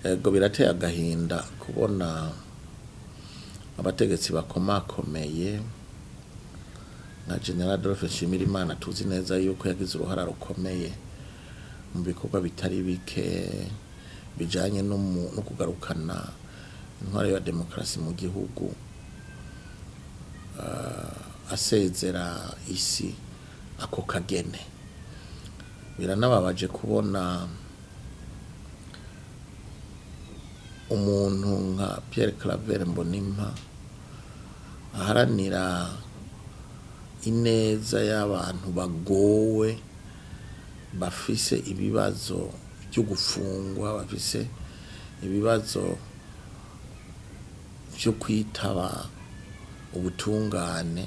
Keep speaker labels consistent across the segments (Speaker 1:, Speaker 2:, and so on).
Speaker 1: Ego, birateye agahinda kubona abategetsi bakomakomeye nka General Adolphe Nshimirimana, tuzi neza yuko yagize uruhara rukomeye mu bikorwa bitari bike bijanye no kugarukana intwaro ya demokarasi mu gihugu, asezera isi ako kagene. Biranababaje kubona umuntu nka Pierre Claver Mbonimpa aharanira ineza y'abantu bagowe, bafise ibibazo byo gufungwa, bafise ibibazo byo kwitaba ubutungane,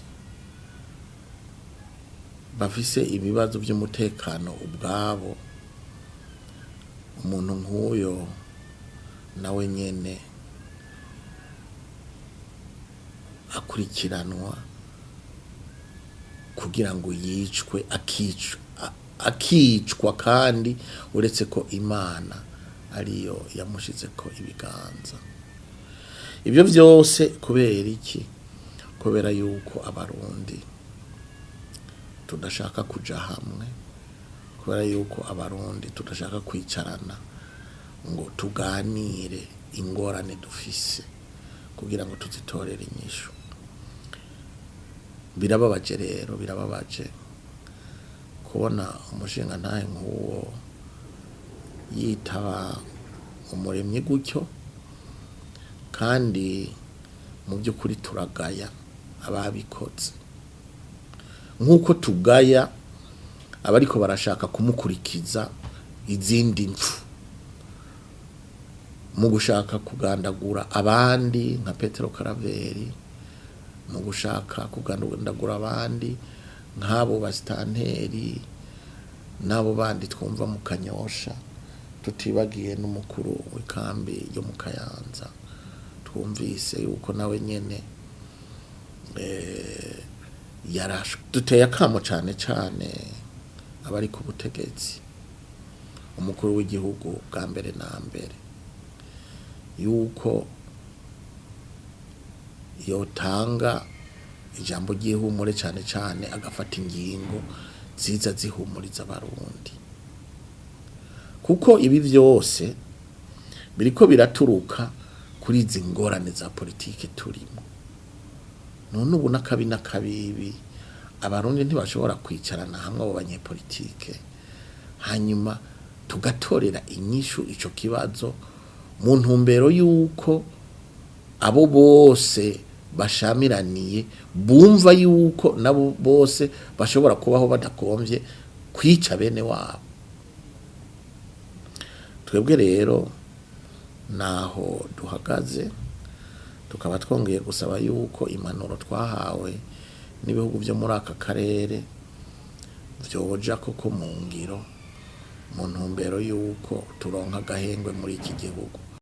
Speaker 1: bafise ibibazo by'umutekano ubwabo. Umuntu nk'uyo nawe nyene akurikiranwa kugira ngo yicwe, akicwa, kandi uretse ko Imana ariyo yamushizeko ibiganza. Ibyo byose kubera iki? Kubera yuko Abarundi tudashaka kuja hamwe, kubera yuko Abarundi tudashaka kwicarana ngo tuganire ingorane dufise kugira ngo tuzitorere inyishu. Birababaje rero, birababaje kubona umushinga ntahe nk'uwo yitaba Umuremyi gutyo. Kandi mu by'ukuri turagaya ababikoze, nk'uko tugaya abariko barashaka kumukurikiza izindi mpfu mu gushaka kugandagura abandi nka Petero Karaveri, mu gushaka kugandagura abandi nk'abo basitanteri n'abo bandi twumva mu Kanyosha, tutibagiye n'umukuru w'ikambi yo mu Kayanza twumvise yuko nawe nyene yarashwe. Duteye akamo cane cane abari ku butegetsi, umukuru w'igihugu bwa mbere na mbere, yuko yotanga ijambo ry'ihumure, cane cane agafata ingingo ziza zihumuriza Abarundi, kuko ibi vyose biriko biraturuka kuri izi ngorane za politike turimo none ubu. N'akabi n'akabibi, Abarundi ntibashobora kwicarana hamwe abo banyepolitike, hanyuma tugatorera inyishu ico kibazo mu ntumbero y'uko abo bose bashamiraniye bumva yuko nabo bose bashobora kubaho badakomvye kwica bene wabo. Twebwe rero naho duhagaze, tukaba twongeye gusaba yuko impanuro twahawe n'ibihugu byo muri aka karere vyoja koko mu ngiro, mu ntumbero y'uko turonka agahengwe muri iki gihugu.